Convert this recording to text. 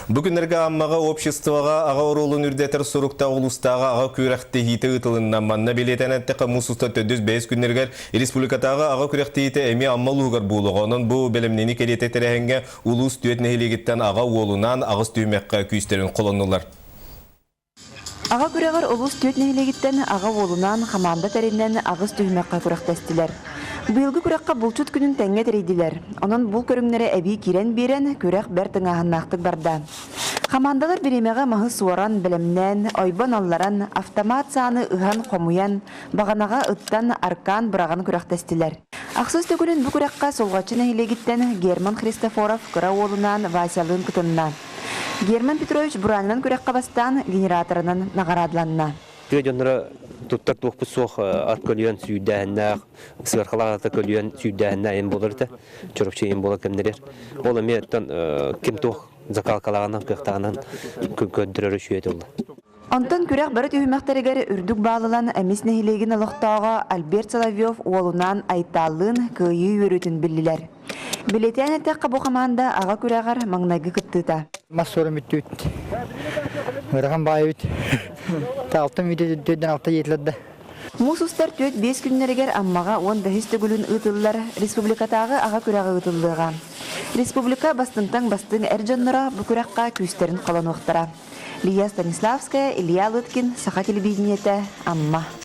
Бу күннэргэ Аммаҕа обществоҕа аҕа оруолун үрдэтэр суруктаах улуустааҕы аҕа күрэхтэһиитэ ыытылынна. Манна бэлиэтээн эттэххэ, муус устар төрдүс бэһис күннэригэр республикатааҕы аҕа күрэхтэһиитэ эмиэ Амма улууһугар буолуоҕа. Онон бу бэлэмнэнии кэриэтэ тэрээһиҥҥэ улуус түөрт нэһилиэгиттэн аҕа уолунаан аҕыс түһүмэххэ күүстэрин холоннулар. Аҕа күрэҕэр улуус түөрт нэһилиэгиттэн аҕа уолунаан хамаанда тэринэн аҕыс түһүмэххэ күрэхтэстилэр. Быйылгы күрэххэ булчут күнүн тэҥҥэ тэрийдилэр. Онон бул көрүҥнэрэ эбии киирэн биэрэн, күрэх бэрт тыҥааһыннаахтык барда. Хамаандалар бириэмэҕэ маһы суоран, бэлэмнээн, ойбон алларан, автомат сааны ыһан-хомуйан, баҕанаҕа ыттан, аркаан быраҕан күрэхтэстилэр. Ахсыс төгүлүн бу күрэххэ Сулҕаччы нэһилиэгиттэн Герман Христофоров кыра уолунаан Васялыын кытынна. Герман Петрович буранынан күрэххэ бастаан генераторынан наҕараадаланна. Тыа дьонноро туттар туохпут суох ат көлүйэн сүүрдээһиннээх, сыархалаах ата көлүйэн сүүрдээһиннээх эйэн буолар этэ. Чурапчы эйэн буолар кэмнэригэр. Ол эмиэ оттон ким туох закалкалааҕынан, кыахтааҕынан көрдөрөр үчүгэй этэ. Онтон күрэх бары түһүмэхтэригэр үрдүк баал ылан Эмис нэһилиэгин олохтооҕо Альберт Соловьев уолунаан Айтааллыын кыайыы үөрүүтүн биллилэр. Бэлиэтээн эттэххэ, бу хамаанда аҕа күрэҕэр маҥнайгы кыттыыта. Мас суорум бүттүүт. Ыарахан баайыбыт. Алтан бүтүттэн алта диэтилэр да. Муус устар түөрт-биэс күннэригэр Аммаҕа уон бэһис төгүлүн ыытыллар республикатааҕы аҕа күрэҕэ ыытыллыаҕа. Республика бастыҥтан бастыҥ эр дьонноро бу күрэххэ күүстэрин холонуохтара. Лия Станиславская, Илья Лыткин, Саха телевидениетэ, Амма.